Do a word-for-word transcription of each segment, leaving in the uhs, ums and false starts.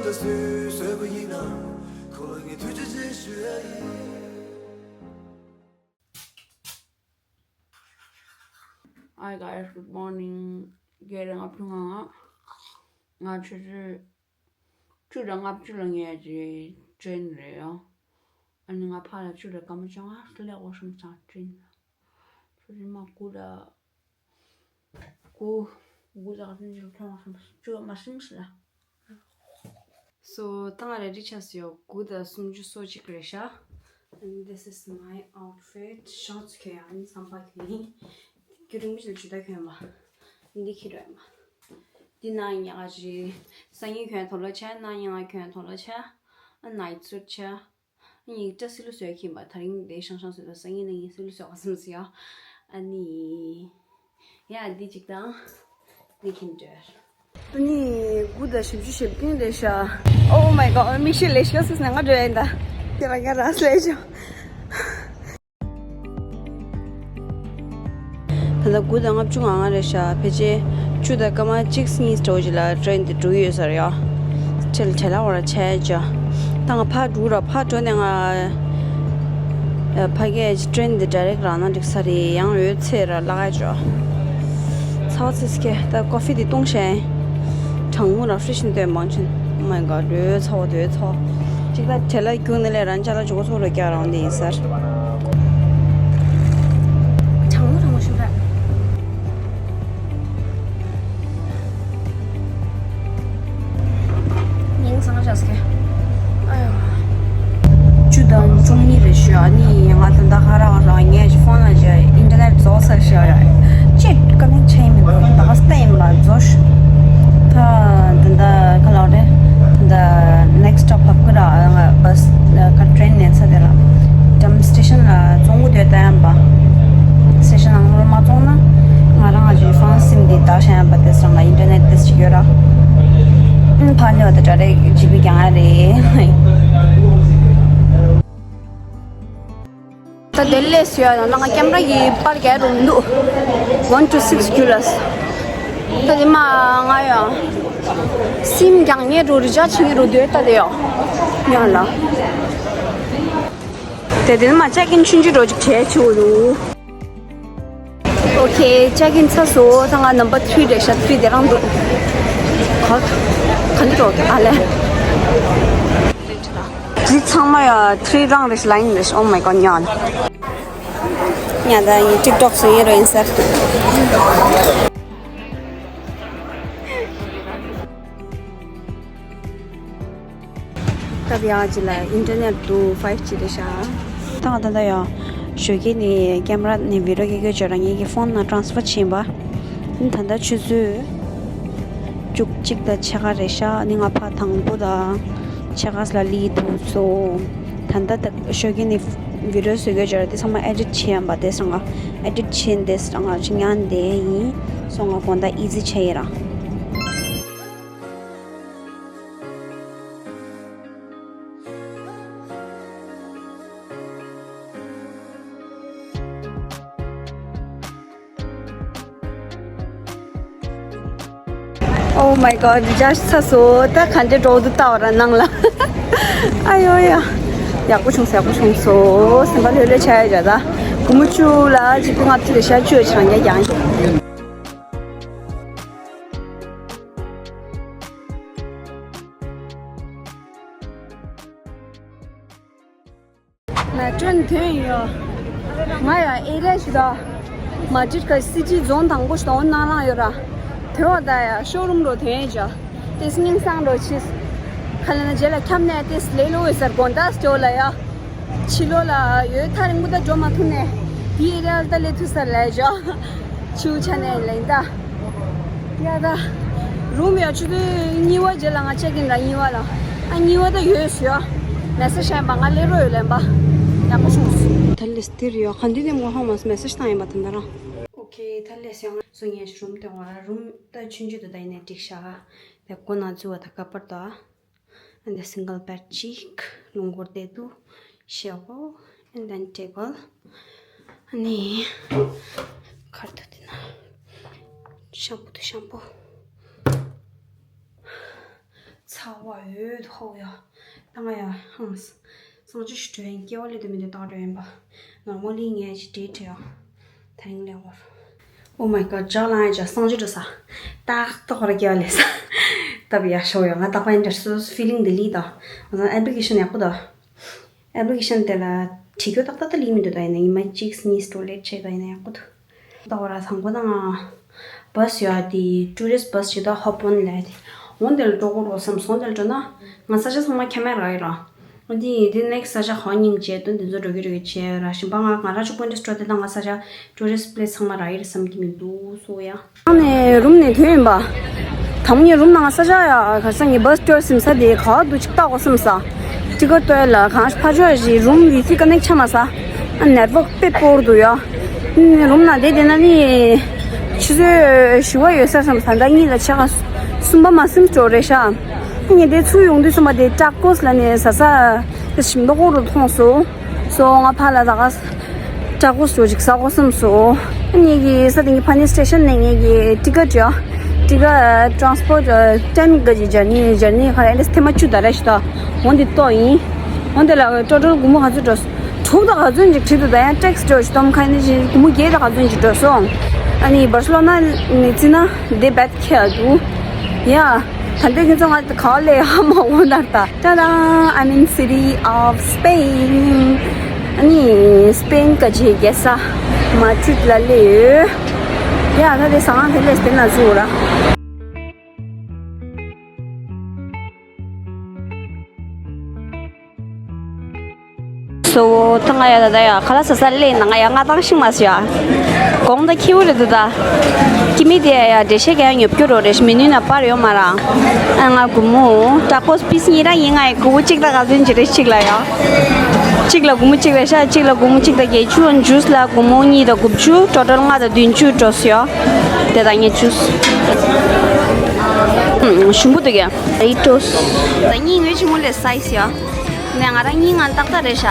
ད་སུས་བཟོས་པ་ཡིན་ན། ཁོ་ལ་ངས་ཐུགས་རྗེ་ཆེ་ཞུ་ཡ་ཡིན། Hi guys, good morning. དགེ་རེད། ལྔ་བཅུ་ང་ལྔ། ང་ཆུ་ཚོད་བཅུ་དང་ལྔ་བཅུ་ལ་ངས་ཀྱི་ཊེན་རེད་ཡ། ཨ་ནི་ང་ཕ་ལ་བཅུ་དང་སྐར་མ་བཅོ་ལྔ་ལ་སླེབས་དགོས་བསམ་ཙང་ཊེན། ཆུ་ཚོད་མ་དགུ་དང་དགུ། དགུ་དང་ཕྱིན་ཅི་ལོག་ཐོན་བ་སོང་། བཅུ་མ་ཟིན་ཟེར། So ད་ང་རེ་ཌི་ཆགས་སོང་ཡ། དགུ་དང་སུམ་ཅུ་སོ་གཅིག་རེད་ཤག And this is my outfit. ཤོར་ཊི་སི་གྱོན་ཡ། ཨ་ནི་སམ་པ་གྱོན་ཡིན། རྒྱུན་རིང་པོ་ཞིག་ལ་ཇུ་ཏ་གྱོན་པ། འདི་ཁྱེར་བས་མ། འདི་ནང་ཉག་ག་ཅིག་སང་ཉིན་གྱོན་དོ་ལོ་ཆ། གནངས་ཉིན་ང་གྱོན་དོ་ལོ་ཆ། ཨ་ནའི་སུཊ་ཆ། ཡིག་ཆ་སི་ལུ་བཟོས་ཁྱིམ་པ། ད་རིང་དེ་ཤང་ཤང་བཟོས་ད། སང་ཉིན་གནངས་ཉིན་སི་ལུ་བཟོས་ག་སམ་སི་ཡ། ཨ་ནི་ཡ་འདི་གཅིག་དང་འདི་ཁྱིམ་འདྲ། ཨ་ནི་དགུ་དང་བཞི་བཅུ་ཞེ་བདུན་རེད་ཤག Oh my god, མིག་ཤེལ་ལས་ཤག་སི་ནང་ང་འགྲོ་ཡིན་ད། དེ་ལ་ང་རང་སླེབས་བྱུང་། ད་ལྟ་དགུ་དང་ལྔ་བཅུ་ང་ལྔ་རེད་ཤག་ཕལ་ཆེར་བཅུ་དང་སྐར་མ་གཅིག་གཉིས་འགྲོ་ཅིག་ལ་ཊེན་འདི་འགྲོ་གི་ཡོད་ས་རེད་ཡ། ཁྲེལ་ཁྲེལ་ལ་བར་ཆད་ཅོ། ད་ང་ཕར་འགྲོ་ར། ཕར་འགྲོ་ནས་ང་ཕ་གིའི་ཊེན་འདི་ཌའི་རེག་རག་ན་འགྲིག་ས་རེད། ཡང་འོད་ཚེ་ར་ལ་ག་ཅོ། ཚ་བ་ཚིས་ཀྱི་ད་ཀོ་ཕི་འདི་བཏུང་ཤེས། གྲང་མོ་ར་ཧྥི་རེ་ཤི་འདོད་མང་ཆེན། Oh my god, ལོས་ཚ་བ་དོས་ཚ་བ། ཅིག་ད་དེ་ལ་རྒྱུག་ནས་ལས་རང་ཅ་ལག་ཇོ་གོ་ཚོ་རུ་བཀྱག་རང་དེ་ཡིན་ཟེར། གྲང་མོ་གྲང་མོ་ཞུ་ར། ཉིན་སང་ཞག་སྐྱེ། ཨ་ཡོ། བཅུ་དང་བཅུ་གཉིས་རེད་ཤག་ཨ་ནི་ང་ད་ལྟ་ཧ་ར་ཧ་ར་ངས་ཀྱི་ཕོན་ལ་བྱས་ཨིན་ཊར་ནེཊ་རྫོགས་ཚར་ཤག་ཡ། ཅེ་ཀ་ནེག་བྱས་ཡིན་མིན་ད་ག་སྟེ་ཡིན་ལ་རྫོགས་ཤག་ད་ད་ད་ག་ལ་རེད། ད་ནེག་སི་ཊོབ་ལབ་ཀི་ར། ང་བྷ་སི་ཀ་ཊེན་ནས་ཚ་དེ་ལ་ཏམ་སི་ཊེ་ཤན་ལ་བཙོང་གི་འདོད་ད་ཡམ་པ། སི་ཊེ་ཤན་ནང་ལོགས་མ་བཙོང་ན་ང་རང་ང་ཅི་ཕོན་སིམ་དེ་ད་ཤ་ཡམ་པ་དེ་སང་ལ་ཨིན་ཊར་ནེཊ་དེ་ཅིག་ཡོད་ར། ཕ་ལེ་བ་དེ་ད་རེ་ཇི་བི་རྒྱང་ཡ་རེད། ད་དེ་ལས་སུ་ཡ་ན་ང་ཀེམ་ར་གི་པར་རྒྱག་རུང་འདུག་ཝན་ཊུ་སིགས་ཀྱུ་ལ། ད་དེ་མ་ང་ཡ་སིམ་རྒྱག་ཉེ་རུ་རི་ཅར་ཇི་ཉེ་རུ་འདུག་ད་དེ་ཡ་ཡང་ལ། དེ་དེ་མ་ཅེག་ཨིན་ཆུན་ཆུ་འགྲོ་ཅིག་བྱས་ཆུ་རུ། ཨོ་ཁེ། ཅེག་ཨིན་ཚར་སོང་། ད་ང་ནམ་བར་ཐི་རི་རེད་ཤག་ཐི་རི་དེ་རང་འདུག་ག་ག་འདི་འགྲོ་གི་ཨ་ལེ། འདི་ཚང་མ་ཡ་ཐི་རི་རང་རེད་ཤག་ལ་ཡིན་རེད་ཤག Oh my god ཉ་ལ། ཉ་ད་ཡིན་ཊིག་ཊོག་སུ་ཡིན་རོ་ཡིན་ཟེར། སྟབས་ཡག་ཅིག་ལ་ཨིན་ཊར་ནེཊ་འདུག་ཕའིབ་ཇི་རེད་ཤག་ད་ང་ད་ལྟ་ཡ་ཞོགས་ཀས་ནས་ཀེམ་ར་ནས་བི་ཌི་ཡོ་སྐད་སྐྱོད་བྱས་ར་ངེད་ཀྱི་ཕོན་ནང་ཊ་རན་སི་ཕར་བྱིན་པ། ཨ་ནི་ད་ལྟ་ཆུ་ཚོད་བཅུ་གཅིག་དང་ཕྱེད་ཀ་རེད་ཤག་ཨ་ནི་ང་ཕར་དང་པོ་དང་ཕྱེད་ཀ་ལ་སླེབས་འདུག་སོ། ད་ལྟ་ད་ཞོགས་ཀས་ནས་བི་ཌི་ཡོ་བཟོ་དགོས་བྱས་ར་དེ་ཚང་མ་ཨེ་ཌིཊ་བྱེད་ཡམ་པ་དེ་སང་ང་ཨེ་ཌིཊ་བྱེད་འདེས་ར་ང་ཅི་ཉན་དེ་ཡིན་སོང་། ང་དགོང་དག་ཨི་ཛི་བྱས་ཡིན་ར། Oh my god རི་ཅར་ཇི་ཚར་སོང་། ད་ག་འདྲ་འགྲོ་འདུག་ལྟ་བ་ར་ནང་ལ། ཨ་ཡོ་ཡ། ཡག་པོ་བྱུང་ཡག་པོ་བྱུང་སོང་། སེམས་པ་ལྷོད་ལྷོད་ཆགས་ཡ་བྱ་ད། སྒོར་མོ་བཅུ་ལ་ཅིག་ཏུ་ང་ཐུག་རེ་ཤ་བཅུ་ཡོད་ཆང་རྒྱ་རྒྱང་། ང་ཊེན་ཐོན་ཡོད། ང་ཡང་ཨེ་རི་ཡ་ཞིག་དང་། མ་ཌི་རིད་ཀྱི་སི་ཊི་རྫོང་དང་པོ་ཞིག་དང་པོ་ནང་ལངས་ཡོད་ར། དོན་བ་ད་ཡ་ཤོ་རུམ་རུ་དོན་ཡོད་ཅག་ཏེས་སྙིང་སང་རོ་ཆིས། ཁ་ལ་ན་རྗེས་ལ་ཁྱམས་ནས་ཏེས་ལེ་ལོ་ཡོད་ཟེར་དགོན་ད་སྐྱོ་ལ་ཡ། ཕྱི་ལོ་ལ་ཡོད་ཐག་རིང་པོ་ད་འགྲོ་མ་ཐུབ་ནས། དེའི་རེ་ཨལ་ད་ལེ་ཐུ་སར་ལས་ཞོ། ཆུ་ཆ་ནས་ལེན་ད། ཡ་ད། རུམ་ཡ་ཆུ་དུས་གཉིས་པ་རྗེས་ལ་ང་ཅེག་ཨིན་ར་གཉིས་པ་ལ། ཨ་གཉིས་པ་ད་ཡོད་ཞོ། མེ་སེ་ཇི་ཤ་ཡིན་པ་ང་ལེ་རོ་ཡོད་ལེན་པ། ཡག་པོ་བྱུང་སོང་། ད་ལེ་སྟིར་ཡོད་ཁ་འདི་ནས་མོ་ཧ་མ་མེ་སེ་ཇི་བཏང་ཡིན་པ་ད་འདི་རང་། ཨོ་ཁེ་ད་ལེ་སི་ཡང་སུ་ངས་རུམ་དེ་ང་རུམ་ད་ཆུན་ཆུ་དུ་ད་ཡིན་ནས་འགྲིག་ཤག་ག་དེ་ཀོ་ན་ཚུ་བ་ད་ཀ་པར་ད། And a single bed ཅིག་ལུང་སྐོར་བསྡད་འདུག་ཤེལ་སྒོ། And then table. ཨ་ནི་ཁར་ཐུག་དེ་ན་ཤམ་པུ་དུ་ཤམ་པུ། ཚ་ ཚ་བ་འོད་ཧོ་ཡ། ད་ང་ཡ་ཧང་སང་ཅི་ཞིག་བྲོས་ཡིན། སྐྱེ་བ་སླེབས་དུས་མི་འདུག་ཏག་བྲོས་ཡིན་པ། ནོར་མོ་ལི་ངས་ཅི་བྲིས་བྲིས་ཡ། ད་རིང་ལས་བར། Oh my god, ཇག་ལང་ཡ་ཇག་སང་ཅི་འགྲོ་ས། ཏག་ཏག་ར་སྐྱེ་བ་སླེབས་ས། ད་བི་ཡ་ཤོ་ཡ། ང་ཏག་པ་ཡིན་འདྲ་སུ་ཕི་ལིང་འདི་ལི་ད། ང་ཚང་ཨེབ་ལི་ཀེ་ཤན་ཡག་པོ་ད། ཨེབ་ལི་ཀེ་ཤན་དེ་ལ་བྲིས་རྒྱུ་ཏག་ཏག་ཏག་ལི་མི་འདུག་ད་ཡིན་ན་ཉི་མ་གཅིག་གཉིས་སྟོར་ལེགས་ཆེ་ད་ཡིན་ན་ཡག་པོ་འདུག་ད་བར་དང་པོ་ན་ང་བྷ་སི་ཡོད་དེ་ཊུ་རི་སི་ཊི་བྷ་སི་ཞིག་ད་ཧོབ་ཨོན་ལས་དེ་འོན་དེ་ལ་འགྲོ་དགོས་རོགས་བསམ་སོང་། དེ་ལ་འགྲོ་ན་ང་ས་ཆ་ཚང་མ་ཁྱམ་མེད་ར་ཡིན་ར། འོན་དེ་དེ་ནེག་སི་ཊི་ས་ཆ་གང་སྙིང་རྗེ་དོན་དེ་ཚོ་འགྲོ་གི་འགྲོ་གི་བྱས་ར་ཞིམ་པ། ང་ང་ར་ཆུ་པོན་ཏེ་སྤྲོ་དེ་ད་ང་ས་ཆ་ཊུ་རི་སི་ཊི་པི་ལེ་སི་ཚང་མ་ར་ཡིན་ར་བསམ་གི་མི་འདུག་སོ་ཡ། ཨ་ནི་རུམ་ནས་ཐོན་ཡིན་པ། དང་ངའི་རུམ་ནང་ས་ཆ་ཡ་ག་ས་ངའི་བྷ་སི་སྐྱོར་ཟིན་ས་དེ་ག་བ་འདུག་ཅིག་ལྟ་དགོས་བསམ་ས། ཊི་ཀེ་ཊི་སྟོད་ལ་གང་ཕ་ཆོས་ཞིག་རུམ་ཝི་ཕི་ཀ་ནེག་ཆགས་མ་ས། ཨ་ནེ་ཊི་ཝརཀ་དཔེ་པོར་འདུག་ཡ། ཨ་ནི་རུམ་ནང་བསྡད་བསྡད་ན་ནི་ཆུ་ཚོད་བཞི་པ་ཡོད་ས་བསམ་ས། ཟླ་གཉིས་ལ་ཆ་ག་གསུམ་པ་མ་སིམ་འགྲོ་རེད་ཤག་ཨ་ནི་དེ་ཚུར་ཡོང་དུས་ཙམ་པ་དེ་ཊ་ཀོ་སི་ལ་ནི་ཟ་ས་དེ་ཞིམ་མདོག་ཁོག་རུ་མཐོང་སོང་། སོ་ང་ཕར་ལ་ད་ག་ཊ་ཀོ་སི་ཅིག་ཟ་དགོས་བསམ་སོང་། ཨ་ནི་གི་ས་དེ་གི་ཕ་ནི་སི་ཊེ་ཤན་ནས་ངེད་ཀྱི་ཊི་ཀེ་ཊི་ཡ། ཊི་ཀེ་ཊི་ཊ་རན་སི་པོར་ཊི་ཊེན་གི་ཇར་ནི་ཇར་ནི་ཁ་རེ་ཨེ་འདྲ་ཐེངས་མ་བཅུ་ད་རེ་ཞིག་ད་འོན་དེ་ཏོག་ཡིན། འོན་དེ་ལ་ཊོ་ཊལ་སྒོར་མོ་ག་ཚོད་འགྲོ་སོང་། དྲུག་དང་ག་ཚོད་ཅིག་བྲིས་འདུག་ད་ཡང་ཊེག་སི་འགྲོ་ཞིག་སྟོན་ཁ་ནི་ཅིག་སྒོར་མོ་བརྒྱད་དང་ག་ཚོད་ཅིག་འགྲོ་སོང་། ཨ་ནི་བར་སི་ལོ་ན་ནས་བརྩིས་ན་དེ་བེད་ཁེ་ཡ་འདུག་ཡ། ད་ལྟའི་ཁྱོད་ཚོ་ང་ག་བ་ལས་ཧ་མ་གོ་ནར་ད། ཏ་ད། I'm in city of Spain. ཨ་ནི་སི་པེན་ཀ་ཆེ་རྒྱལ་ས་མ་ཏྲིད་ལ་སླེབས་ཡོད། ཡ་ད་དེ་ཟ་ཁང་དེ་ལས་སྤེན་ན་བཟོ་ར། སོ་ད་ང་ཡ་ད་ད་ཡ་ཁ་ལག་ཟ་ས་སླེབས་ན་ང་ཡ་ང་ཏང་ཤིང་མ་སོ་ཡ། དགོང་ད་ཁྱེའུ་རེད་འདུག་ད། ཀི་མི་དེ་ཡ་ཡ་འགྲེལ་བཤད་རྒྱག་ཡ་ཉོབ་རྒྱུ་རོ་རེ་ཞིག་མི་ནུས་ན་པར་ཡོད་མ་ར། ཨ་ང་སྒོར་མོ་ཏྲག་པོ་པིས་གཉིས་ར་ཡིན། ང་ཡི་སྒོར་མོ་གཅིག་དང་ག་ཚོད་ཅིག་རེད་གཅིག་ལ་ཡ། གཅིག་ལ་སྒོར་མོ་གཅིག་རེད་ཤག་གཅིག་ལ་སྒོར་མོ་གཅིག་དང་བརྒྱད་ཅུ། ཇུས་ལ་སྒོར་མོ་གཉིས་དང་དགུ་བཅུ། ཊོ་ཊལ་ལྔ་དང་བདུན་ཅུ་འགྲོ་སོ་ཡ། དེ་དང་ངས་ཇུས། ཨུམ་ཞིམ་པོ་འདུག་གས། ཨི་ཏོས། ད་གཉིས་ངོས་ཆུང་ངུ་ལས་སའི་ཛི་ཡ། ནས་ང་རང་གཉིས་ང་ཏག་ཏག་རེད་ཤག་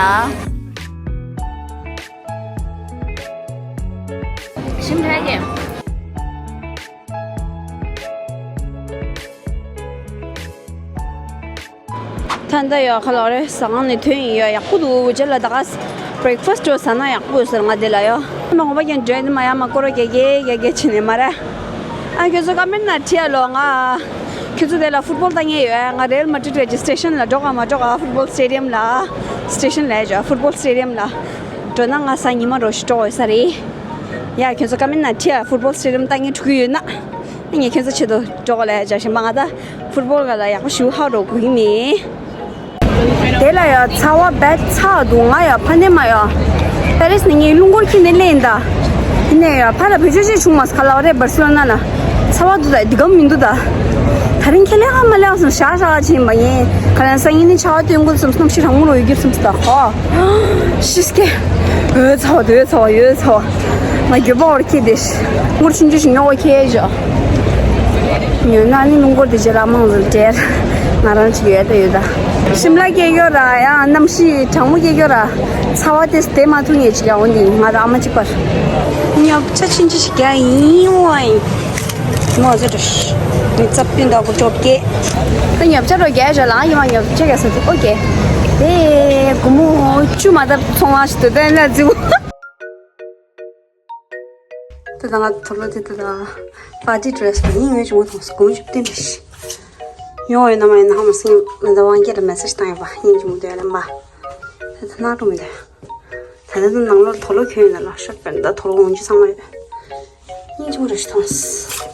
ཞིམ་རེད་ཀྱེ། ད་ལྟ་ཡོད་ཁ་ལོ་རེ་ཟ་ཁང་ནས་ཐོན་ཡིན་ཡོད། ཡག་པོ་འདུག་རྗེས་ལ་ད་ག་བྷི་རེག་ཕ་སི་འགྲོ་ཟ་ན་ཡག་པོ་ཡོད་ཟེར་ང་འདི་ལ་ཡོད། མ་ངོ་པ་ཀྱང་འདྲེ་འདི་མ་ཡ་མ་སྐོར་རྒྱག་གེ་རྒྱག་གེ་བྱེད་ནས་མ་རེད། ཨ་ཁྱོད་ཚོ་ཀ་མེན་ན་བྲིས་ཡ་ལོ། ང་ཁྱོད་ཚོ་དེ་ལ་ཕུཊ་བོལ་ལྟ་མཁན་ཡོད། ང་རེལ་མ་ཏྲིད་གི་སི་ཊེ་ཤན་ལ་འགྲོ་ག་མ་འགྲོ་ག་ཕུཊ་བོལ་སི་ཊེ་ཌི་ཡམ་ལ། སི་ཊེ་ཤན་ལ་ཡ་ཕུཊ་བོལ་སི་ཊེ་ཌི་ཡམ་ལ་འགྲོ་ན་ང་ས་ཉི་མ་རོ་ཞིག་འགྲོ་འོས་ས་རེད། ཡ་ཁྱོད་ཚོ་ཀ་མེན་ན་བྲིས་ཡ་ཕུཊ་བོལ་སི་ཊེ་ཌི་ཡམ་ལྟ་མཁན་འགྲོ་གི་ཡོད་ན། ངས་ཁྱོད་ཚོ་ཆེད་དུ་འགྲོ་ག་ལ་ཡ་བཞག་བཞིན་པ་ང་ད། ཕུཊ་བོལ་ག་ལ་ཡག་པོ་ཞུ་ཧ་རོ་གུ་ཡིན་མེད། དེ་ལ་ཡ་ཚ་བ་བད་ཚ་འདུག་ང་ཡ་ཕ་ནས་མ་ཡ། པེ་རིས་ནས་ངས་རླུང་འཁོར་ཁྱེར་ནས་སླེབས་ཡིན་ད། ཡིན་ནས་ཡ་ཕ་ལ་བེད་སྤྱོད་བྱེད་བྱུང་མ་སོང་ཁ་ལ་བ་རེད་བར་སོ་ན་ལ། ཚ་བ་འདུག་ད་འདི་གམ་མི་འདུག་ད། ད་རིང་ཁྱེད་ལས་ཧ་མ་ལས་སོང་ཤ་ཤ་བྱེད་ཡིན་པ་ཡིན། ཁ་ལ་སང་ཉིན་ནི་ཆ་བ་སྟོན་དགོས་སམ་སྣུམ་ཤི་རང་མོ་རོ་ཡོད་རྒྱུ་སམ་སྟ་ཧོ། ཤི་སྐད། འོད་ཚ་བ་འོད་ཚ་བ་འོད་ཚ་བ། ང་འགྱོད་པ་བོར་ཁྱེད་དེ། ངུར་ཆུང་ཆུང་ཞིག་ཉོ་བ་ཁྱེད་ཞོ། ཉོ་ན་ནི་རླུང་འཁོར་དེ་རྗེས་ལ་མང་ཟིག་བྲེལ། ང་རང་ཅིག་ཡོད་ད་ཡོད་ད། ཤིམ་ལ་སྐྱེ་ཡོད་ར་ཡང་གནམ་གཤིས་གྲང་མོ་སྐྱེ་ཡོད་ར། ཚ་བ་དེ་དེ་མ་ཐུག་ངེས་ཅིག་ཡང་འོན་ཏེ་ང་རང་ཨ་མ་གཅིག་པར། ཉོབ་ཆ་ཆུང་ཆུང་ཞིག་རྒྱག་ཡིན་འོ་ཡིན། མོ་ཟེར་ཏོ་ཤི། མི་ཚབ་པིན་ད་གོ་ཅོབ་ཀེ། ད་ཉོབ་ཆ་རོ་རྒྱག་ཞོ་ལ་ཡིན་མ་ཉོབ་ཆ་རྒྱག་ས་དེ་ཨོ་ཀེ། དེ་གུ་མོ་ཆུ་མ་ད་ཚོང་བ་ཞིག་ཏུ་དེ་ལ་རྫིའུ། ད་ད་ང་དུ་ལོ་དེ་ད་ད་པར་ཊི་ཌི་རེ་སི་ད་ཡིན་ངོས་བྱུང་བ་དང་སྒོམ་ཞིབ་བསྟན་པ་ཞིག་ཡོང་བའི་ནམ་ཡིན་ན་ཧ་མ་སེང་ལ་ད་དབང་རྒྱལ་ལ་མེ་སེ་ཇི་བཏང་ཡོད་པ་ཡིན་གྱི་མི་འདུག་ལན་པ། ད་ད་ནག་ཀྲུང་མི་འདུག་ད་ད་ད་ནང་ལོར་དུ་ལོ་ཁྱོད་ཡིན་ན་ལ་ཤོག་པན་ད་དུ་ལོ་འོང་རྒྱུ་ཚང་མ་ཡོད། ཡིན་གྱི་མི་རེ་ཞིག་མཐོང་།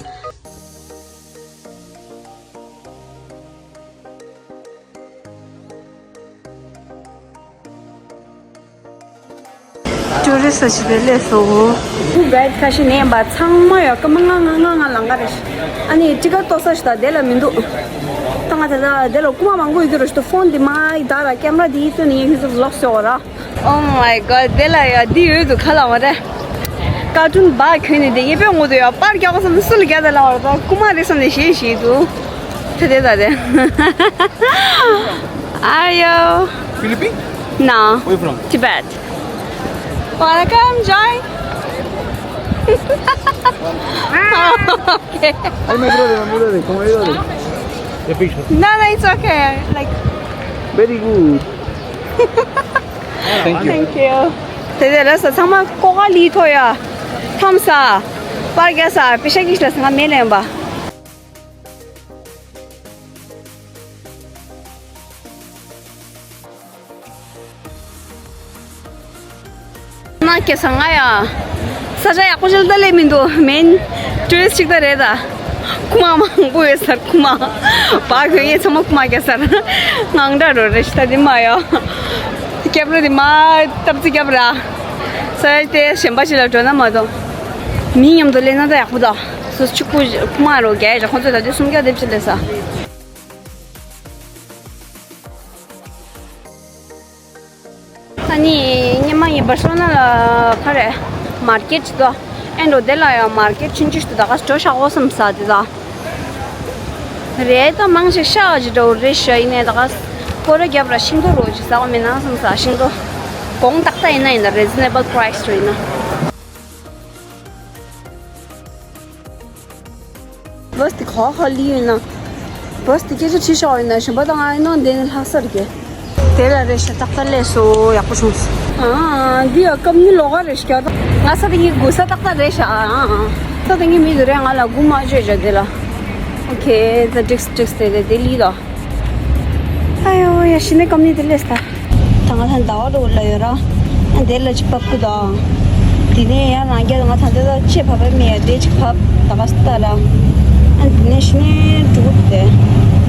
ཊུ་རི་སི་ཊི་ཞིག་དེ་སླེབས་སོང་། བུ་བེད་ཁ་ཤས་ནས་པ་ཚང་མ་ཡོད་ཀ་མ་ང་ང་ང་ང་ལང་ག་རེ། ཨ་ནི་ཊི་ཀེ་ཊི་ལྟོ་ས་ཞིག་ད་དེ་ལ་མི་འདུག་ད་ང་དེ་ད་དེ་ལ་རྐུ་མ་མང་པོ་ཡོད་ཀྱི་རེད་ཤི་ཏོ། ཕོན་དེ་མ་ཡི་ད་ར་ཀེམ་ར་དེ་ཡི་ཏོ་ནི་ཡིན་ཁྱོད་ཚོ་ལོག་སོ་ར། Oh my god དེ་ལ་ཡ་འདི་ཡོད་འདུག་ཁ་ལ་མ་རེད། ཀར་ཊུན་བ་གྱོན་ནི་དེ་ངའི་པའི་ངོ་དེ་ཡ་པར་རྒྱག་པ་བསམ་ནས་སུ་ལ་རྒྱག་ད་ལ་བ་ར་ད་རྐུ་མ་རེད་བསམ་ནས་ཞེད་ཞེད་འདུག་དེ་དེ་ད་དེ། Are you? Philippines? No. Where you from? Tibet. Wanna come join? Okay. Ay, my brother, my brother, ¿cómo ha ido? No, no, it's okay. Like, very good. Thank you. Thank you. དེ་དེ་ལ་ས་ཚང་མ་ཀོ་ཀ་ལི་ཐོ་ཡ། ཐམ་ས། པར་རྒྱ་ས། པེ་ཤ་གིས་ལ་ས་ང་མེ་ལེན་པ། ན་སྐྱེ་ས་ང་ཡ། ས་ཆ་ཡག་པོ་ཞིག་ད་ལས་མི་འདུག་མེན་ཊུ་རི་སི་ཊི་ཅིག་ད་རེད་ད། ཁུ་མ་མང་པོ་ཡོད་ས་ཁུ་མ། བ་གོ་ཡེ་ཚང་མ་ཁུ་མ་སྐྱེ་ས་ར། ངང་འདྲ་རོ་རེ་ཤི་ད་དེ་མ་ཡ། སྐྱབས་ར་དེ་མ་སྟབས་ཙི་སྐྱབས་ར། ས་ཡ་དེ་གཞན་པ་ཞིག་ལ་འགྲོ་ན་མ་གཏོགས། མི་མཉམ་དུ་ལས་ན་ད་ཡག་པོ་ད། སོ་སོ་གཅིག་པུ་ཁུ་མ་རོ་རྒྱ་ཡ་ཁོང་ཚོ་ད་དུས་སུམ་བརྒྱ་དེབ་ཅིག་ལས་ས། ད་ནི་ཉི་མ་ཡིན་པ་སོང་ན་ལ་ག་རེ། མར་ཀེ་ཊི་ཅིག་འདུག་ཨེ་འགྲོ་དེ་ལ་ཡང་མར་ཀེ་ཊི་ཆུང་ཆུང་ཞིག་འདུག་ད་ག་འགྲོ་ཤག་འོ་བསམ་ས་དེ་ད། རེད་ད་མང་ཆེ་ཤག་ཅིག་འགྲོ་རེད་ཤག་ཡིན་ནའི་ད་ག་སྐོར་ར་རྒྱབ་ར་ཤིང་ཏོག་རོ་ཅིག་ཟ་བ་མེད་ན་བསམ་ས་ཤིང་ཏོག་གོང་ཏག་ཏག་ཡིན་ན་ཡིན་ད་རི་ཛི་ནེ་བལ་པ་རའི་སི་རེད་ཡིན་ན། བྷ་སི་དེ་ག་ཧ་ལི་ཡོད་ན། བྷ་སི་དེ་སྐད་ཆ་དྲིས་ཤོག་ཡོད་ན་གཞན་པ་དང་ཨ་ནང་འདི་ནི་ལྷག་ས་རེད། དེ་ལ་རེད་ཤག་ཏག་ཏག་ལས་སོ་ཡག་པོ་བྱུང་སོང་། ཨ་འདི་ཡ་སྐམ་ནི་ལོག་ག་རེད་ཤག་ང་ས་དེ་ངའི་དགུ་ས་ཏག་ཏག་རེད་ཤག་ཨ་ས་དེ་ངའི་མི་དེ་རེད་ང་ལ་དགུ་མ་བརྗོད་བྱ་དེ་ལ། ཨོ་ཁེ་ད་འགྲིགས་འགྲིགས་དེ་དེ་དེ་ལི་ད། ཨ་ཡོ་ཡ་ཤི་ནི་སྐམ་ནི་དེ་ལས་ད། ད་ང་ད་ཟླ་བ་རུ་ལ་ཡོད་ར། ཨ་འདི་ལ་ཅིག་བབས་ཀྱི་དང་། དེ་ནས་ཡང་རང་རྒྱལ་ང་ད་འདི་ལ་ཅེས་བབས་པ་མེད་ཡ་དེ་ཅིག་བབས་ད་ག་ས་ལྟ་ར། ཨ་འདི་ནས་ཤི་ནས་འགྲོ་གི་དེ།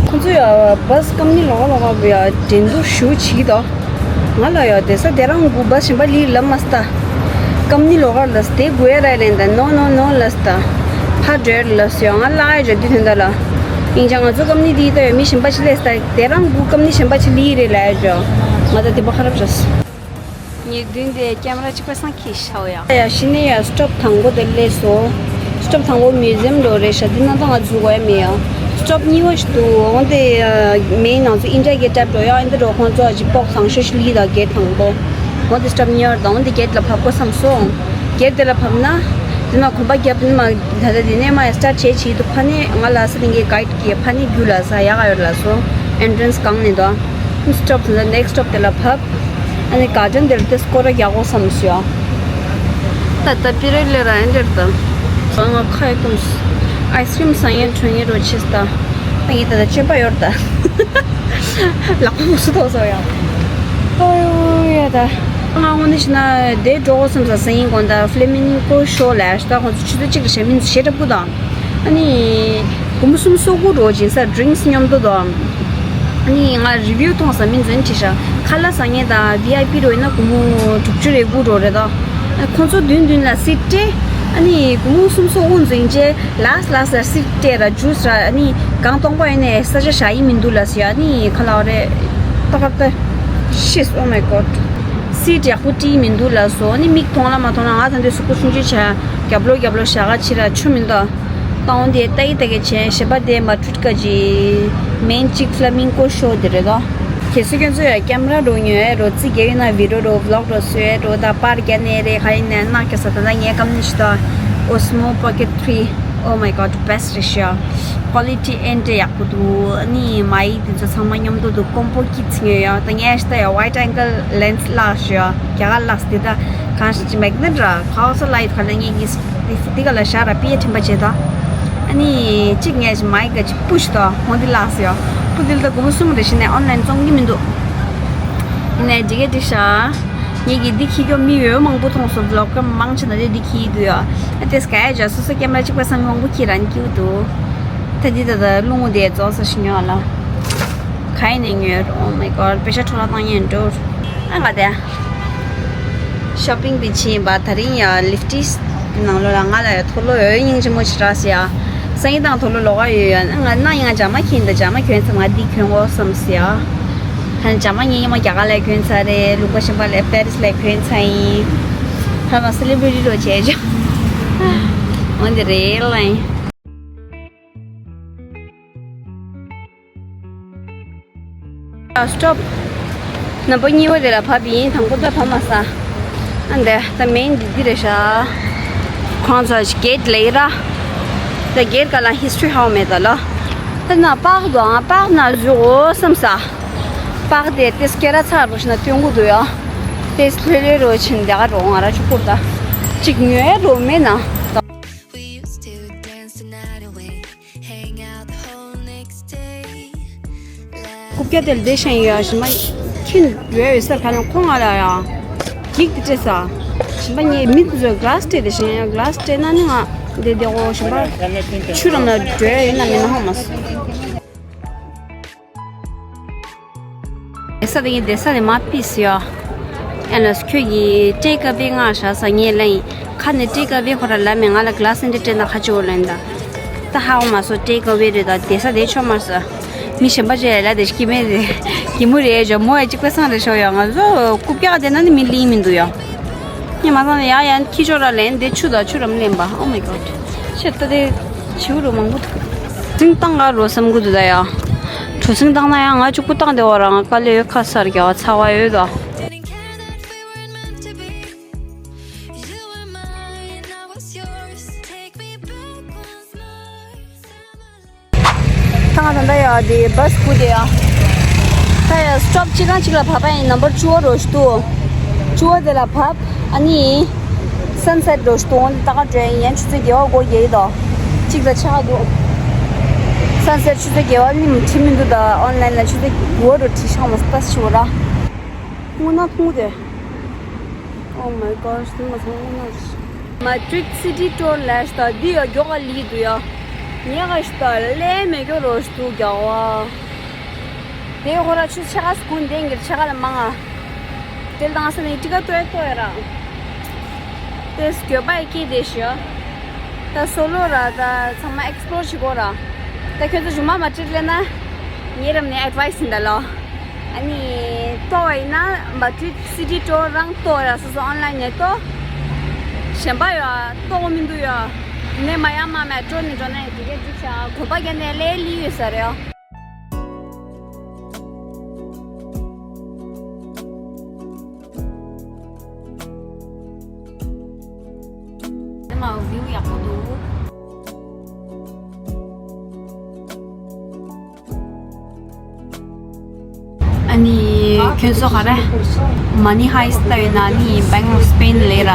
ཁོང་ཚོ་ཡ་བྷ་སི་སྐམ་ནི་ལོག་ལོག་བབས་ཡ་འགྲན་བསྡུར་ཞུ་བྱེད་ཀྱི་དང་། ང་ལ་ཡ་དེ་ས་དེ་རང་གུ་བྷ་སི་གཞན་པ་ལི་ལབ་མ་སྟ། སྐམ་ནི་ལོག་གར་ལ་སྟེ་དགོས་ཡ་ར་ལེན་ད་ནོ་ནོ་ནོ་ལ་སྟ། ཕ་འདྲེར་ལ་སོ་ཡ་ང་ལ་ཨེ་འདྲ་དུས་དོན་ད་ལ། ཡིན་ཀྱང་ང་ཚོ་སྐམ་ནི་དེའི་ལྟ་ཡོད་མི་གཞན་པ་ཅི་ལས་ལྟ་དེ་རང་གུ་སྐམ་ནི་གཞན་པ་ཅི་ལི་རེད་ལ་ཡ་ཇོ། ང་ད་དེ་པ་ཁ་རབ་ཅོས། ངའི་མདུན་དེ་ཀེམ་ར་གཅིག་པ་སང་ཁྱི་ཤའོ་ཡ། ཡ་ཤི་ནི་ཡ་སི་ཊོབ་དང་པོ་དེ་ལས་སོ། སི་ཊོབ་དང་པོ་མིའུ་ཛི་ཡམ་འགྲོ་རེད་ཤག་དེ་ན་ད་ང་འཛུལ་དགོས་ཡ་མེད་ཡ། སི་ཊོབ་གཉིས་པ་ཞིག་འདུག་འོན་ཏེ་མེའི་ནང་ཚོ་ཨིན་ཌི་ཡ་གེ་ཊ་འགྲོ་ཡ་ཨིན་ད་འགྲོ་ཁོང་ཚོ་ཅིག་པོག་ཚང་ཤོ་ཤི་ལི་ད་གེ་ཊ་དང་པོ། འོན་ཏེ་སི་ཊོབ་གཉིས་པ་དང་འོན་ཏེ་གེ་ཊ་ལ་བབས་དགོས་བསམ་སོང་། གེ་ཊ་དེ་ལ་བབས་ན། དེ་ན་གོམ་པ་བརྒྱབ་ནི་མ། ད་ལྟ་དེ་ནས་མ་ཡ་སི་ཊཱར་ཊི་བྱེད་བྱེད་དུ་ཕ་ནི་ང་ལ་ས་དེ་གའི་གའི་ཌི་གིས་ཕ་ནི་རྒྱུ་ལ་ས་ཡག་ག་ཡོད་ལ་སོ། ཨེན་ཊི་རན་སི་གང་ནས་དོ། སི་ཊོབ་དེ་ལ་ནེག་སི་ཊོབ་དེ་ལ་བབས། ཨ་ནི་གར་ཌེན་དེ་ལ་དེ་སྐོར་ར་རྒྱག་དགོས་བསམ་སོང་། ད་ལྟ་པི་རེ་ལེ་ར་ཨེ་འདྲེར་དང་། ང་ཁ་ཡི་ཀུམ་སི། ཨའི་སི་ཀྲིམ་ས་ཡན་ཁྲོན་ཡེ་རོ་ཆེ་སྟ། ཨ་ཡི་ད་ད་ཅེ་པ་ཡོར་ད། ལག་པ་སུ་ཐོག་སོ་ཡ། ཨོ་ཡོ་ཡ་ད། ང་ཧོ་ནི་ཤི་ན་དེ་འགྲོ་གོ་སམ་ས་སེ་ཡིན་གོ་ད་ཕ་ལེ་མིན་ཀོ་ཤོ་ལ་ཤ་ད་ཁོ་ཚོ་ཆུ་ཚོད་གཅིག་རེ་ཤ་མིན་ཤེ་རབ་གུ་ད། ཨ་ནི། གུ་མུ་སུམ་སོ་གུ་རོ་ཇིན་ས་ཌི་རིང་སི་མཉམ་དུ་ད། ཨ་ནི་ང་རི་བིའུ་མཐོང་ས་མིན་ཛོན་ཅི་ཤ་ཁ་ལ་ས་ངེ་ད་བི་ཨའི་པི་རོ་ཡིན་ན་གུ་མུ་དྲུག་ཅུ་རེ་གུ་རོ་རེ་ད། ཁོ་ཚོ་མདུན་མདུན་ལ་སིད་སྤྲད། ཨ་ནི་གུ་མུ་སུམ་སོ་གུ་འཛིན་རྗེས། ལགས་ལགས་ཟེར་སིད་སྤྲད་ར་ཇུས་ར་ཨ་ནི་གང་སྟོང་པ་ཡིན་ནའི་ས་ཆ་བཞག་ཡིན་མི་འདུག་ལ་ཟེར་ཨ་ནི་ཁ་ལག་རེ་ཏག་ཏག་ཏག་ཤིས། Oh my god. སིད་ཡག་པོ་སྤྲད་མི་འདུག་ལ་སོ་ཨ་ནི་མིག་མཐོང་ལ་མ་མཐོང་ལ་ང་ད་འདི་གཟུགས་པོ་ཆུང་ཆུང་བྱས་རྒྱབ་ལོགས་རྒྱབ་ལོགས་བཞག་ག་ཕྱིར་ར་ཆུ་མི་འདུག་ཏང་དེ་ཏག་ཏག་གི་བྱས་ཞེ་པ་དེ་མ་ཊུཊ་ཀ་ཅི་མེན་ཅིག་ཕ་ལ་མིན་ཀོ་ཤོ་དེ་རེད་དོ། གལ་སྲིད་ཁྱོད་ཚོ་ཡ་ཀེམ་ར་འགྲོ་ཉོས་རོ་རྩི་རྒྱག་ཡིན་ན་བི་ཌིའོ་རོ་བི་ལོག་རོ་བཟོས་རོ་ད་པར་རྒྱག་ནས་རེད་ག་ཡིན་ནས་ནག་རྒྱག་ས་ད་ལྟ་ངའི་ཀམ་ནི་ཞིག་ད་Osmo Pocket Three. Oh my god, best རེད་ཤག་ཀོ་ལི་ཊི་ཨེ་འདྲ་ཡག་པོ་འདུག་ཨ་ནི་མ་ཡིག་དེ་ཚོ་ཚང་མ་མཉམ་དུ་འདུག་ཀོམ་པོ་ཀིཊ་ཉོས་ཡ་ད་ངས་ཞིག་ད་ཡ་ཝའིཌ་ཨེང་གལ་ལེན་སི་བརླགས་ཤག་རྒྱ་གར་བརླགས་དེ་ད་གང་ཞིག་ཅི་མེག་ནེཊ་ར་ཁ་བ་ས་ལ་ཡོད་ག་ལ་ངས་ཀྱི། དེ་ག་ལ་ཤ་ར་པི་ཡེ་ཐིམ་པ་བྱེད་དོ། ཨ་ནི་གཅིག་ངས་མའི་ག་ཅིག་པུཤ་དོ་ཧོང་དེ་ལགས་སོ། པུ་དེ་ལ་ད་སྒོར་མོ་གསུམ་རེ་བཞིན་ནས་ཨོན་ལན་བཙོང་གི་མི་འདུག་ཡིན་ནའི་འགྲིག་གི་འགྲིག་ཤག་ངས་ཀྱི་འདི་ཁྱི་སྐྱོ་མི་ཡོད་མང་པོ་མཐོང་སོང་བི་ལོག་ག་མང་ཆེ་ན་དེ་འདི་ཁྱི་འདུག་ཡ། ཨ་དེ་སྐ་ཡ་ཇ་སོ་སོ་ཀེམ་ར་གཅིག་པ་སང་མང་པོ་ཁྱི་རང་ཀྱིའུ་འདུག་ད་འདི་ད་ད་རླུང་དེ་རྫོགས་ས་ཞིག་ཉོ་ལ། ག་ཡིན་ནས་ཉོས། Oh my god. པེ་ཤ་འཕྲོ་བརླག་བཏང་ཉན་འགྲོ། ཨ་ང་དེ། ཤོ་པིང་པི་ཕྱིན་པ་ད་རིང་ཡ་ལིབ་ཊིས་ནང་ལོ་ལ་ང་ལ་ཡ་ཐོ་ལོ་ཡོད་སྙིང་རྗེ་མོ་ཞིག་རག་སི་ཡ། སང་ཉིན་དང་ཐོ་ལོ་ལོག་ག་ཡོད་ཡ་ང་ན་ཡང་ཇ་མ་ཁྱིན་ད་ཇ་མ་གྱོན་ཚ་ང་འདི་གྱོན་གོ་བསམ་སི་ཡ། ཧན་ཇ་མ་ངས་ཉི་མ་རྒྱ་གར་ལ་གྱོན་ཚ་རེད། ལུག་པ་ཤམ་པ་ལ་པེ་རིས་ལ་གྱོན་ཚ་ཡིན། ཧ་མ་སེ་ལི་བི་རི་ཊི་རོ་བྱས་ཆོག་འོན་ཏེ་རེད་ལ་ཡིན། སི་ཊོབ། ནམ་པ་གཉིས་པ་དེ་ལ་བབས་ཡིན། དང་པོ་ད་བབས་མ་ས། ཨ་འདས་ད་མེན་འདི་འདི་རེད་ཤག་ཁོང་ཚོ་གེ་ཊི་ལས་ར། ད་གེ་ཊི་ག་ལ་ཧིས་ཊོ་རི་ཧའོ་མེད་ད་ལ། ད་ན་པགས་དང་པགས་ན་བཟོ་འོ་བསམ་ས། པགས་དེ་ཏེ་སྐེ་ར་ཚ་རོ་ཞིག་ན་སྟོན་གུ་འདུག་ཡ། ཏེ་ལྷོད་ལྷོད་རོ་ཕྱིན་དེ་ག་རོ་ང་ར་ཆུ་ཁུར་ད། ཅིག་ཉོས་རོ་མེད་ན། རྐུབ་བཀྱག་དེ་ལ་བསྡད་ཤེས་ཡོད་ཞིམ་པ་ཁྱིམ་ཡོད་ཡོད་སར་ཕ་ལན་ཁོང་ང་ལ་ཡ། འགྱིག་དེ་སྤྲད་ས། ཞིམ་པ་ངས་མི་ཚོས་ག་ལ་སི་སྤྲད་དེ་ཤེས་ཡ་ག་ལ་སི་སྤྲད་ན་ནི་ང་བསྡད་བསྡད་འོ་ཞིམ་པ། ཆུ་རམ་ལ་འགྲོ་ཡ་ཡོད་ན་མེད་ན་ཧ་མ་སོང་། བསྡད་ས་དེ་ངས་བསྡད་ས་དེ་མ་ཕིས་ཡ། ཨ་ལ་ཁྱོད་ཀྱིས་ཊེག་ཨ་ཝེ་ང་བཞག་ས་ངས་ལན་ཁ་ནས་ཊེག་ཨ་ཝེ་ཁོ་ར་ལ་མེད། ང་ལ་ག་ལ་སི་འདི་སྤྲད་ན་ཁ་ཆེ་བོ་ལན་ད། ད་ཧ་གོ་མ་སོང་། ཊེག་ཨ་ཝེ་རེད་ད། བསྡད་ས་དེ་ཆོ་མ་སོང་། མི་གཞན་པ་ཅིག་ལ་དེ་སྐྱེ་མེད་རེད། སྐྱེ་མོ་རེད་ཇོ་མོ་ཡ་གཅིག་པ་སང་རེད་ཤོག་ཡ། ང་ཚོ་རྐུབ་བཀྱག་དེ་ན་ནི་མི་ལིང་མི་འདུག་ཡ། ངས་མ་བསམ་ན་ཡ་ཡ་ཁྱི་ཆོ་ར་ལན་དེ་ཆུ་དང་ཆུ་རམ་ལེན་པ། Oh my god། ཤེས་ད་དེ་བྱིའུ་རུ་མང་པོ་འདུག་སིང་བཏང་ག་རོ་བསམ་གི་འདུག་ད་ཡ། གྲུ་གཟིངས་བཏང་ན་ཡང་ང་གཅིག་པུ་བཏང་བསྡད་པ་རང་དཀའ་ལས་ཡོད། ཁ་སར་རྒྱག་པ་ཚ་བ་ཡོད་ད། ད་ང་ད་ལྟ་ཡ་དེ་བྷ་སི་སྒུག་བསྡད་ཡ། ད་ཡ་སི་ཊོབ་གཅིག་རང་གཅིག་ལ་བབས་པ་ཡིན། ནམ་བར་བཅུ་པ་རོ་ཞིག་འདུག་བཅུ་པ་དེ་ལ་བབས། ཨ་ནི་སན་སེ་ཊི་རོ་ཞིག་འདུག་འོང་དེ་ད་ག་འགྲོ་ཡ་ཡིན། ཡན་ཆུ་ཚོད་བརྒྱད་པ་འགོར་བསྡད་ཡོད་དོ། གཅིག་དང་ཕྱེད་ཀ་འདུག་སན་སེ་ཊི་ཆུ་ཚོད་བརྒྱད་པ་ནི་བྲིས་མི་འདུག་ད་ཨོན་ལན་ལ་ཆུ་ཚོད་དགུ་པ་རུ་བྲིས་ཤག་མ་སྟ་ཞུ་ར། སྔོ་ནག་སྔོ་དེ། Oh my gosh། དེ་མ་ཚང་སྔོ་ནག་ཞིག་མ་ཌྲིཌ་སི་ཊི་ཊོར་ལས་ད་འདི་ཡ་མགྱོགས་ག་ལི་འདུག་ཡ། ཉེ་ག་ཞིག་ད་ལས་མེད་མགྱོགས་རོ་ཞིག་འདུག་རྒྱག་པ། དེ་ཧོ་ར་ཆུ་ཕྱེད་ཀ་སྒུག་འདེང་གིར་ཕྱེད་ཀ་ལ་མང་ང་། དེ་ལ་དང་ས་ནས་ཊི་ཀ་ཏོ་ཡ་ཏོ་ཡ་ར། དེ་སྐྱོ་པ་ཡ་སྐྱེས་དེ་ཤི་ཡ། ད་སོ་ལོ་ར་ད་ཚང་མ་ཨེག་སི་པོ་ལོར་བྱེད་དགོས་ར། ད་ཁྱོད་ཚོ་གཞུག་མ་མ་ཊྲིཌ་ལེན་ན། ངའི་རམ་ནས་ཨེཌ་ཝའི་སི་ཡིན་ད་ལོ། ཨ་ནི་ཏོ་ཡིན་ན་མ་ཊྲིཌ་སི་ཊི་ཊོར་རང་ཏོ་ར། སོ་སོ་ཨོན་ལན་ནས་ཏོ། གཞན་པ་ཡོད་ཏོ་མི་འདུག་ཡོད། ནས་མ་ཡ་མ་མ་ཊྲོ་ནས་འགྲོ་ན་ཡ་དེ་གས་འགྲིག་ཤག་གོམ་པ་རྒྱབ་ནས་ལས་ལི་ཡོད་ས་རེད་ཡ། དེ་མ་བིའུ་ཡག་པོ་འདུག་ཨ་ནི་ཁྱོད་ཚོ་ག་རེ། མ་ནི་ཧའེ་སི་ལྟ་ཡོད་ན་ཨ་ནི་Bank of Spain ལས་ར།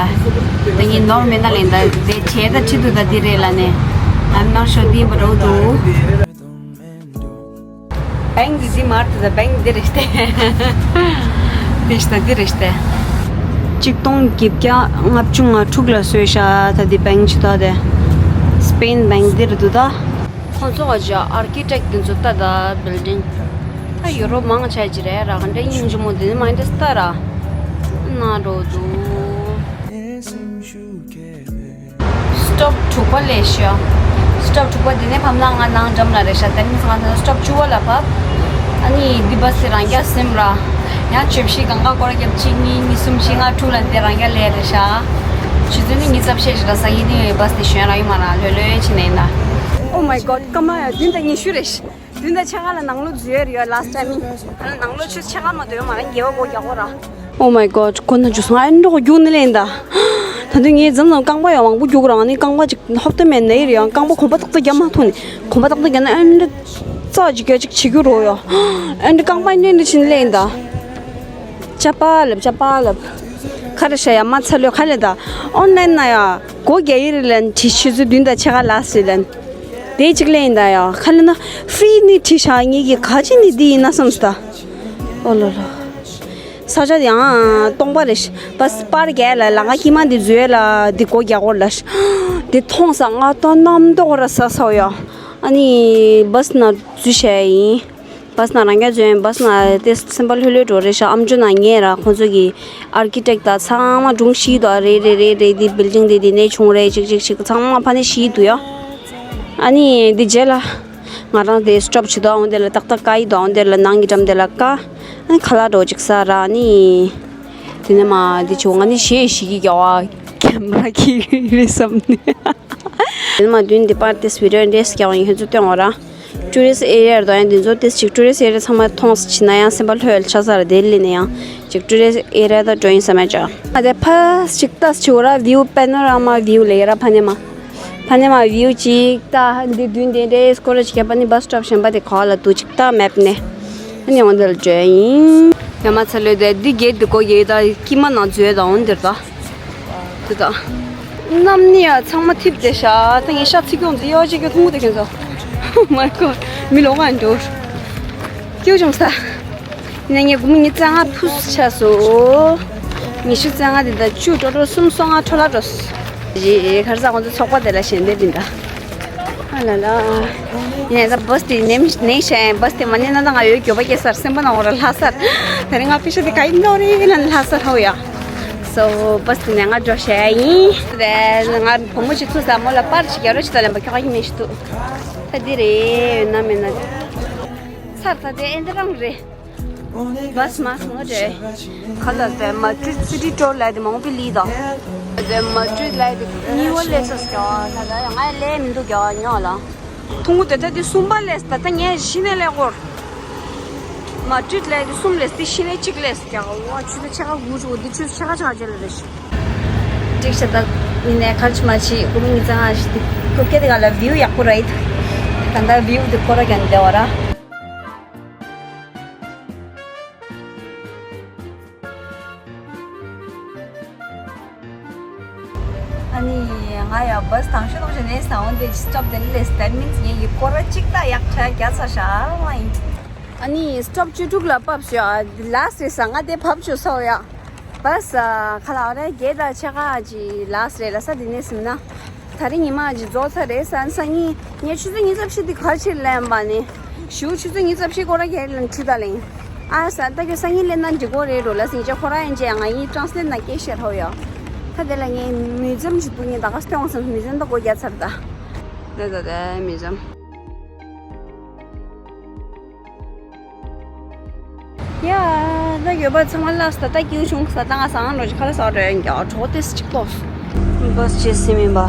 ད་ངས་ནོར་མེད་ན་ལེན་ད་དེ་བྱས་ད་ཁྲིད་འདུག་ད་འདི་རེད་ལ་ནས། I'm not sure འདི་མ་འགྲོ་འདུག་བེང་འདི་འདི་མ་རེད་ད། བེང་འདི་རེད་ཤག་སྟེ། འདི་ཤག་སྟེ་འདི་རེད་ཤག་སྟེ། གཅིག་སྟོང་བརྒྱད་བརྒྱ་ལྔ་བཅུ་ང་དྲུག་ལ་བཟོས་ཤག་ད་འདི་བེང་ཆུ་ད་དེ། སི་པེན་བེང་འདི་རེད་འདུག་ད། ཁོང་ཚོ་ག་ཅག་ཨར་ཀི་ཊེག་འདི་ཚོ་ལྟ་ད་བིལ་ཌིང་། ད་ཡུ་རོབ་མང་ཆེ་ཅི་རེད་ར། ག་འདྲ་ཡིན་ཇི་མོ་འདི་ནི་མ་འདྲ་ལྟ་ར། ན་འགྲོ་འདུག་སི་ཊོབ་དྲུག་པ་ལས་ཤོག་སི་ཊོབ་དྲུག་པ་དེ་ནས་ཕམ་ལ་ང་ནང་འགྲམ་ལ་རེད་ཤག་དེ་ནས་ང་ཚོ་སི་ཊོབ་བཅུ་པ་ལ་བབས། ཨ་ནི་འདི་བྷ་སི་དེ་རང་རྒྱ་སིམ་ར། ཡང་བཅུ་བཞི་གང་ག་སྐོར་རྒྱབ་གཅིག་གཉིས་གཉིས་གསུམ་བཞི་ལྔ་དྲུག་ལ་དེ་རང་རྒྱ་ལས་རེད་ཤག་ཆུ་ཚོད་ནི་ཉི་ཤུ་རྩ་བཞི་ཞིག་ལ་ས་ཡིན་ནི་བྷ་སི་དེ་ཞོན་ར་ཡིན་མ་ར་ལྷོད་ལྷོད་ཕྱིན་ནས་ཡིན་ད། Oh my god། སྐར་མ་ཡ་བདུན་དང་ཉི་ཤུ་རེད་ཤག་བདུན་དང་ཕྱེད་ཀ་ལ་ནང་ལོགས་འཛུལ་ཡོད་རེད་ཡ། ལཱ་སི་ཊི་ཊའེམ་ནང་ལོགས་ཆུ་ཕྱེད་ཀ་མ་གཏོགས་ཡོད་མ་རེད། རྒྱལ་བ་སྒོ་རྒྱག་གོ་ར། Oh my god། ཁོ་ན་འཇུ་སོང་ཨ་འགྲོ་གོ་རྒྱུག་ནི་ལེན་ད། ད་དུང་ངས་འཛམ་ལ་རྐང་པ་ཡང་མང་པོ་རྒྱུག་རང་ནི་རྐང་པ་ཅིག་ཧོབ་ཏེ་མེད་ནའི་རེད་ཡང་རྐང་པ་གོམ་པ་ཏག་ཏག་རྒྱབ་མ་ཐུབ་ནི་གོམ་པ་ཏག་ཏག་རྒྱབ་ན་ཨ་འདྲ་རྩ་ཅིག་རྒྱ་ཅིག་བྱེད་རྒྱུ་རོ་ཡ། ཨ་འདྲ་རྐང་པ་འདྲ་འདྲ་ཕྱིན་ལེན་ད། ཅ་པ་ལབ་ཅ་པ་ལབ། ཁ་ར་ཤ་ཡ་མ་ཚ་ལོས་ཁ་ལེ་ད། ཨོན་ལན་ན་ཡ་སྒོ་རྒྱག་ཡི་རེད་ལན་ཆུ་ཚོད་བདུན་དང་ཕྱེད་ཀ་ལ་སི་ལན། དེ་གཅིག་ལེན་ཡིན་ད་ཡ། ཁ་ལེ་ན་ཧྥི་རི་ནི་བྲིས་ཤག་ངེད་ཀྱི་ག་ཅི་ནི་འདི་ཡིན་ན་བསམ་སྟ། ཨོ་ལོ་ལོ། ས་ཆ་ཡང་སྟོང་པ་རེད། བྷ་སི་པར་རྒྱག་ལ་ལ་ང་ཀྱི་མ་འདི་བཟོས་ལ་འདི་སྒོ་རྒྱག་གོ་ལ། འདི་མཐོང་ས་ང་ཏོ་གནམ་མདོག་ར་ས་ས་ཡ། ཨ་ནི་བྷ་སི་ན་འཛུལ་བྱས་ཡིན། བྷ་སི་ན་རང་རྒྱ་འཛུལ་ཡིན། བྷ་སི་ན་དེ་སེམས་པ་ལྷོད་ལྷོད་འགྲོ་རེད་ཤག་ཨམ་ཅོག་ནང་ཉན་ར་ཁོང་ཚོ་གི་ཨར་ཀི་ཊེག་ད་ཚང་མ་སྒྲུང་ཤེས་འདུག་རེད་རེད་རེད་རེད། འདི་བིལ་ཌིང་འདི་འདི་ནས་བྱུང་རེད་ཅིག་ཅིག་ཅིག་ཚང་མ་ཕ་ནས་ཤེས་འདུག་ཡ། ཨ་ནི་འདི་རྗེས་ལ་ང་རང་དེ་སི་ཊོབ་བྱེད་དོ་འོང་དེ་ལ་ཏག་ཏག་ཀ་ཡི་དོ་འོང་དེ་ལ་ནང་གི་འགྲམ་དེ་ལ་ཀ། ཨ་ནི་ཁ་ལག་འགྲོ་ཅིག་ཟ་ར། ཨ་ནི་དེ་ནས་མ་འདི་བྱུང་། ཨ་ནི་གཞས་ཤིག་གི་རྒྱ་བ་ཀེམ་ར་གི་རེད་བསམ་ནས། དེ་ནས་མ་མདུན་འདི་པར་དེ་བི་ཌི་ཡོ་འདྲེས་རྒྱ་བ་ཡིན་ཁྱོད་ཚོ་སྟོན་འོང་ར། ཊུ་རི་སི་ཊི་ཨེ་རི་ཡ་རེད་དོ། ཡང་འདི་ཚོ་ཏིས་ཅིག་ཊུ་རི་སི་ཊི་ཨེ་རི་ཡ་ཚང་མ་མཐོང་ས་ཕྱིན་ན་ཡང་སེམས་པ་ལྷོད་ལ་ཆགས་ས་རེད། དེ་ལི་ནས་ཡང་ཅིག་ཊུ་རི་སི་ཊི་ཨེ་རི་ཡ་ད་འགྲོ་ཡིན་བསམ་ཡ་ཅག་ཨ་དེ་ཕ་ཅིག་ཏས་ཆི་འོ་ར་བིའུ་པེ་ནོ་ར་མ་བིའུ་ལེ་ར་ཕ་ནེ་མ། ཕ་ནས་མ་བིའུ་ཅིག་ད་འདི་མདུན་དེ་འདྲའི་སྐོར་ཅིག་ཡོད་པ་ནི་བྷ་སི་སི་ཊོབ་གཞན་པ་དེ་ག་ལ་འདུག་ཅིག་ད་མེབ་ནས་ཨ་ནི་འོང་དེ་ལ་འགྲོ་ཡིན། ཡ་མ་ཚ་ལོས་དེ་འདི་གེད་འདི་སྒོ་གེད་ད་ཀི་མ་ནང་འཛུལ་ད་འོང་དེར་ད་དེ་ད་གནམ་ནི་ཡ་ཚང་མ་ཐིབས་དེ་ཤ་ད་ངས་ཤ་ཚིག་ཀྱོང་འཛི་ཡོ་ཅིག་གི་ཐུང་དེ་ཁྱོད་ཚོ། Oh my god། མི་ལོ་ང་འགྲོ། སྐྱིད་བྱུང་ས། ནས་ངས་སྒོར་མོ་ཉི་ཤུ་རྩ་ལྔ་ཕུས་ཆགས་སོ། ཉི་ཤུ་རྩ་ལྔ་དེ་དང་བཅུ་འགྲོ་འགྲོ་གསུམ་སོ་ལྔ་འཕྲོ་བརླག་འགྲོ། རེད་ཁར་ས་ཁོང་ཚོ་ཚོགས་པ་དེ་ལ་ཞལ་འདེབས་རིན་ད། ཨ་ལ་ལ། ཡིན་ད་བྷ་སི་དེ་ནེམ་ནེ་ཤ་བྷ་སི་དེ་མ་ནེ་ན་ད་ང་ཡོད་མགྱོགས་པ་སྐྱེ་སར་སེམས་པ་ནང་འོར་ལྷ་སར། ད་རིང་ང་པེ་ཤ་དེ་ག་ཡིན་ནོ་རེད་ལ་ལྷ་སར་ཧོ་ཡ། སོ་བྷ་སི་དེ་ནས་ང་འགྲོ་ཤ་ཡིན། དེ་ང་བུ་མོ་ཞིག་ཐུག་ས་མོ་ལ་པར་ཞིག་རྒྱག་རོགས་ཞིག་ད་ལེན་པ་ཁྱོ་ག་ཡིན་མེད་ཞིག་ཐུག་ད་འདི་རེད་ཡོད་ན་མེད་ན། ཚར་ད་དེ་ཨེ་འདི་རང་རེད། བྷ་སི་མ་སོང་རེད། ཁ་ལ་དེ་མ་ཀྲིད་སི་ཊི་ཊོར་ལ་དེ་མང་པོ་ལི་དང་། དེ་མ་ཀྲིད་ལ་དེ་གཉིས་པ་ལས་སོ་སྐྱོ་ད་ད་ང་ལས་མི་འདུག་རྒྱ་ཉོ་ལ། ཐུང་ངུ་དེ་ད་དེ་གསུམ་པ་ལས་ད་ད་ངས་གཞི་ནས་ལས་སྐོར། མ་ཀྲིད་ལ་དེ་གསུམ་ལས་དེ་གཞི་ནས་གཅིག་ལས་སྐྱོ་བ་ཆུ་ཚོད་ཕྱེད་ཀ་དགུ་བཅུ་འདི་ཆུ་ཚོད་ཕྱེད་ཀ་ཕྱེད་ཀ་ཅན་ལ་རེད་ཤི། ཀྲིག་ཤ་ད་ཡིན་ནས་ཁར་ཆུ་མ་ཆི་ཀུ་མི་ངི་ཙང་ཨ་ཤི་དེ་ཀུ་ཀེ་དེ་ག་ལ་བིའུ་ཡག་པོ་རེད། ད་ད་བིའུ་དེ་ཁོ་ར་གན་དེ་བ་ར། ཨ་ནི་ང་ཡང་བྷ་སི་དང་ཤོས་དང་ཤོས་ནས་ས་འོན་ཏེ་སི་ཊོབ་དེ་ལས་that means ངས་ཡི་སྐོར་བ་གཅིག་ད་ཡག་ཁྲ་རྒྱ་ཚ་ཤ་ལ་ཡིན། ཨ་ནི་སི་ཊོབ་བཅུ་དྲུག་ལ་བབས་ཤོག་ཨ་ལ་སི་རེད་ས་ང་དེ་བབས་ཆོག་ས་ཡ། བྷ་སི་ཁ་ལག་རེ་བརྒྱད་དང་ཕྱེད་ཀ་ཅིག་ལ་སི་རེད་ལ་ས་དེ་ནས་ཟིན་ན། ད་རིང་ཉི་མ་ཅིག་རྫོགས་ཚར་རེད་ས་ས་ཉིན་ངས་ཆུ་ཚོད་ཉི་ཤུ་རྩ་བཞི་དེ་ག་ཕྱིར་ལེན་པ་ནི། ཞུ་ཆུ་ཚོད་ཉི་ཤུ་རྩ་བཞི་སྐོར་ར་གས་ལེན་ཁྲི་ད་ལེན། ཨ་ས་ད་ཁྱོད་སང་ཉིན་ལེན་ན་འགྲིག་གོ་རེད་འགྲོ་ལ་སིང་ཅེ་ཁོ་ར་ཡན་ཅེ་ང་ཡིན་ཊ་རན་སི་ལེཊ་ན་སྐད་བཤད་ཧོ་ཡ། ད་དེ་ལ་ངས་མིའུ་ཛི་ཡམ་ཞིག་འདུག་ངས་ད་ག་སྟོན་བ་སང་མིའུ་ཛི་ཡམ་ད་སྒོ་རྒྱག་ཚར་ད། ད་ད་ད་མིའུ་ཛི་ཡམ། ཡ། ད་ཡོད་པ་ཚང་མ་ལ་ས་ད་སྐྱིད་བྱུང་ས་ད་ང་སང་ལོ་ཅི་ཁ་ལ་ས་འགྲོ་ཡོད་ཀྱང་གྲོགས་ཏེ་སི་ཅིག་པོ། བྷ་སི་ཅི་སི་མིན་པ།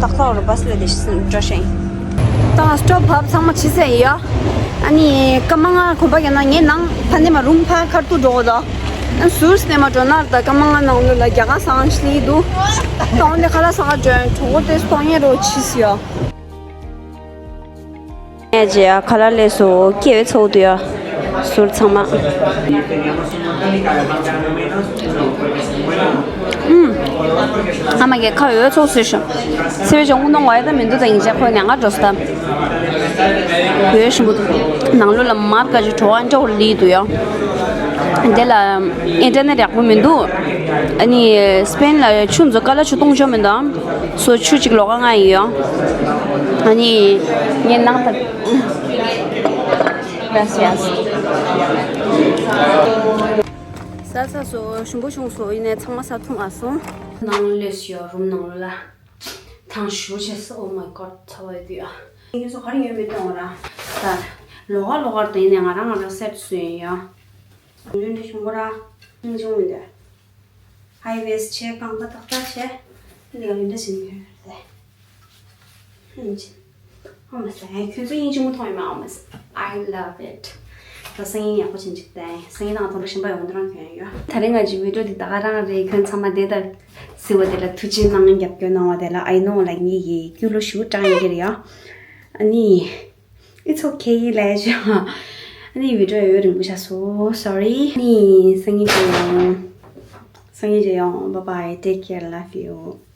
ཏག་ཏག་རུ་བྷ་སི་ལས་དེ་ཤི་འགྲོ་ཤེས། ད་སི་ཊོབ་བབ་ཚང་མ་ཕྱི་ཚེ་ཡོད། ཨ་ནི་སྐར་མ་ལྔ་གོམ་པ་རྒྱག་ན་ངའི་ནང་ཕ་ནས་མ་རུམ་ཕ་ཁར་ཏུ་འགྲོ་གོ་ད། ཨ་ཟུར་སི་ནས་མ་འགྲོ་ན་ད་སྐར་མ་ལྔ་ནང་ལོ་ལ་རྒྱ་གར་སང་ཤི་ལི་འདུག་ད་འོན་ཏེ་ཁ་ལ་ས་ག་འགྲོ་གྲོགས་ཏེ་སི་སྟོང་ཡས་རོ་ཕྱི་སི་ཡོད། ངས་ཀྱི་ཁ་ལག་ལས་སུ་སྐྱེ་བའི་ཚོགས་འདུ་ཡ། ཟུར་ཚང་མ། ཨུམ། ཨ་མ་གི་ཁ་འོད་ཚོགས་སུ་ཤོ། སེ་བའི་ཅོང་ནང་བའི་ད་མི་འདུག་ད་ཡིན་ཅག་ཁོ་ནས་ང་འགྲོ་སྟབས། འོད་ཞིམ་པོ་འདུག་ནང་ལོ་ལ་མར་ཀ་ཅི་བྲོ་བ་འདྲ་བོ་ལི་འདུག་ཡ། འདི་ལ་ཨིན་ཊར་ནེཊ་ཡག་པོ་མི་འདུག་ཨ་ནི་སི་པེན་ལ་ཆུ་མཛོ་ཀ་ལ་ཆུ་གཏོང་ཆོག་མི་འདུག་སོ་ཆུ་གཅིག་ལོག་ག་ང་ཡིན་ཡོ། ཨ་ནི་ངས་ནང་དུ། Gracias། ས་ས་སོ་ཞིམ་པོ་བྱུང་སོ་ཡིན་ནའི་ཚང་མ་ས་འཐུང་ཨ་སོང་། ནང་ལོས་ཡོ་རུམ་ནང་ལ། ཐང་ཞུ་བྱས་སོ། Oh my god ཚ་བ་ཡོད་དུས་ཨ། ངས་སོ་ག་རེ་ཡོད་མེད་གཏོང་བ་ར། ད་ལོག་ག་ལོག་གར་དེ་ནས་ང་རང་ང་རང་སེ་ཊི་བཟོས་ཡིན་ཡོ། ཡོན་ཏན་ཞིམ་པོ་ར། ཨང་ཅུང་མི་འདུག་ཧའི་ཝེ་སི་ཊི་བྱས་རྐང་པ་ཏག་ཏག་བྱས། འདི་ག་ཡོན་ཏན་ཞིམ་ཡོད་རེད། ཨང་ཅི། ཨོ་མ་སེ། ཁྱོད་ཚོ་དབྱིན་ཇི་མོ་མཐོང་ཡོད་མ། ཨོ་མ་སེ། I love it། ད་སང་ཉིན་ཡག་པོ་ཅན་ཅིག་བསྟན། སང་ཉིན་དང་དོན་དག་གཞན་པ་ཡོང་དུས་རང་གྱོན་ཡོད། ད་རིང་ང་ཅིག་བི་ཌི་ཡོ་འདི་ད་ག་རང་རེད། ཁྱོད་ཚང་མ་བདེ་ད་གཟིགས་པ་དེ་ལ་ཐུགས་རྗེ་གནང་རྒྱབ་སྐྱོར་གནང་བ་དེ་ལ། I know like ངེད་ཀྱི་སྐྱིད་ལོ་ཞུ་དྲང་ཡིན་གྱི་རེད་ཡ། ཨ་ནི། It's okay ལས་ཞོ། ཨ་ནི་བི་ཌི་ཡོ་ཡོད་རིང་པོ་ཆགས་སོ། Sorry ཨ་ནི་སང་ཉིན་ཅིག་ཡོང་། སང་ཉིན་ཅིག་ཡོང་། Bye bye, take care, love you།